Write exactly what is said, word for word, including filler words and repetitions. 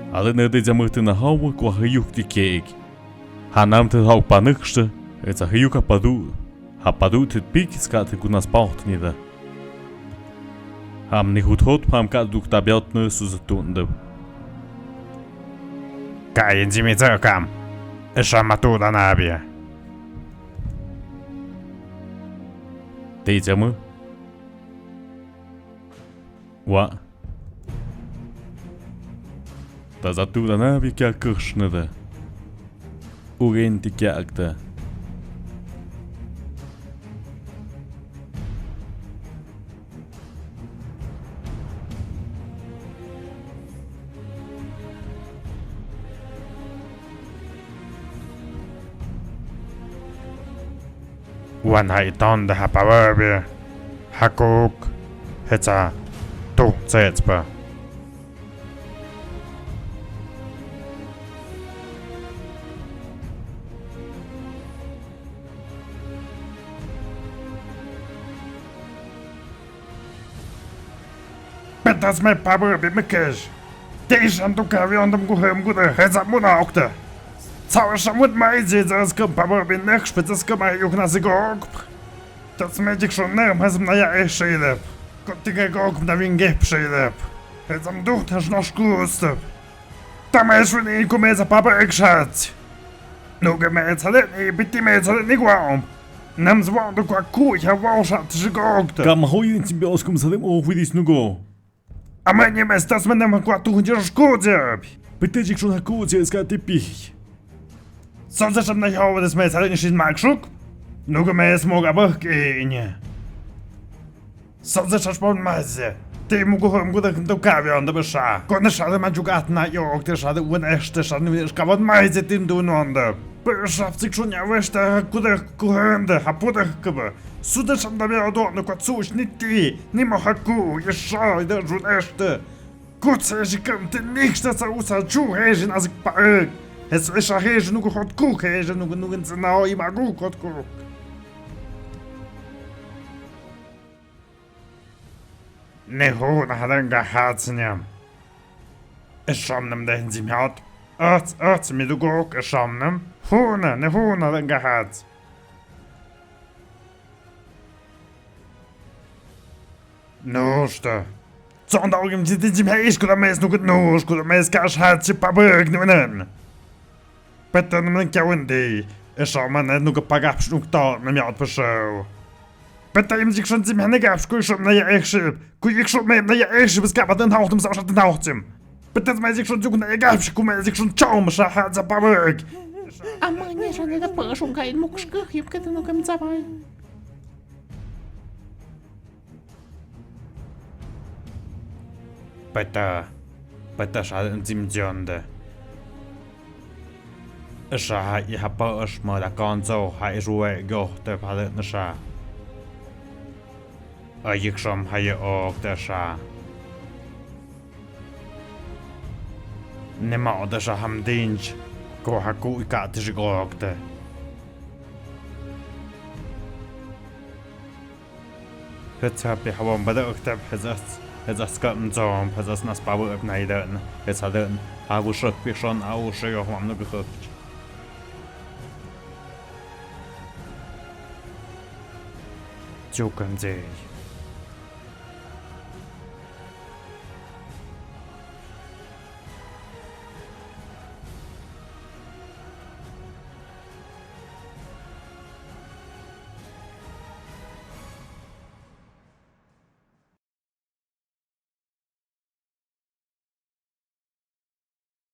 Alë nødë jamøtø na hau kwa høyuk ti kek. Hanam tø hau panøkshë, etsa høyuk ha padu. Ha padu tø pik skat tø kunas paht ni da. Ham ni hut hot pam ka duk ta biat nø su zatun dø. Ka yin jimi tsø kam. Esha matu da nabia. Te jamø. Wa. Ta zatu da na vi kya kush na da. Ugen ti kya akta. Wan ha iton da ha pawabi. Hakuk. Hetsa. Tu tsetspa. Petas me pabur bi mikej. Te ishan tu kavion dum guhem gude heza muna okte. Sawa shamut ma iji zas kum pabur bi next petas kum ai yukna sigok. Tas me jik shon nem hezm na ya e shilep. Kotiga gok na vingep shilep. Hezam duht has nosh klustep. Tama eswini kumeza papa ekshats. Nuga me etsale ni biti me etsale ni guaom. Nam zwa do kwa ku ya wa shat shigokta. Kam hoyin simbe oskum sadem o widis nugo. Ama ni me stas me nam kwa tu hunjir shkuzep. Pete jik shon haku je ska tipi. Sozesham na yawa des me etsale ni shin makshuk. Nuga me esmog abak inya. Sazeshashpon maze. Te mugu hom guda kinto kabi onda besha. Kone shade majuk atna yok te shade un eshte shade un eshkaban maze tindu nonda. Besha psik shunya weshte kuda kuhende hapuda kaba. Suda shanda be odo no kwatsush ni ti ni mo haku yesha ida jun eshte. Kutse shikam te nikshta sa usa ju hejin azik paek. Hes esha hejin nugu hot ku hejin nugu nugu nzinao imagu hot ku. Ne hu na hadan ga hat sinyam. Esham nam de hinzim hat. Ats, ats, mi dugok esham nam. Hu na, ne hu na hadan ga hat. Nushta. Zonda ogim jiti jim he ish kuda mes nukut nush kuda mes kash hat si pabek nunan. Peta naman kyawen di. Esha man na nuka pagap shnuk ta na myat pashaw. Peta im jik shon zim hene gap shku shon na ya ekship. Ku yik shon me na ya ekship is kapa den hauchtum sa shot den hauchtum. Peta ma jik shon juk na ya gap shku ma jik shon chom sha ha za pabek. Ama nya shon na pa shon ka in muk shku yip ka den nuka mzabai. Peta, peta sha zim zionde. Sha ha i hapa ash ma da kanzo ha i ruwe gyoh te pale na sha. A yik shom ha ye ok te sha. Nema o te sha ham dinj. Ko ha ku i ka te shik ok te. Hetsa pe hawan bada uktap hezas, hezas ka mzom, hezas nas pawa ap naidan, hetsa dan, hawu shuk pi shon au shio hwam nuk huk. Jukan ze.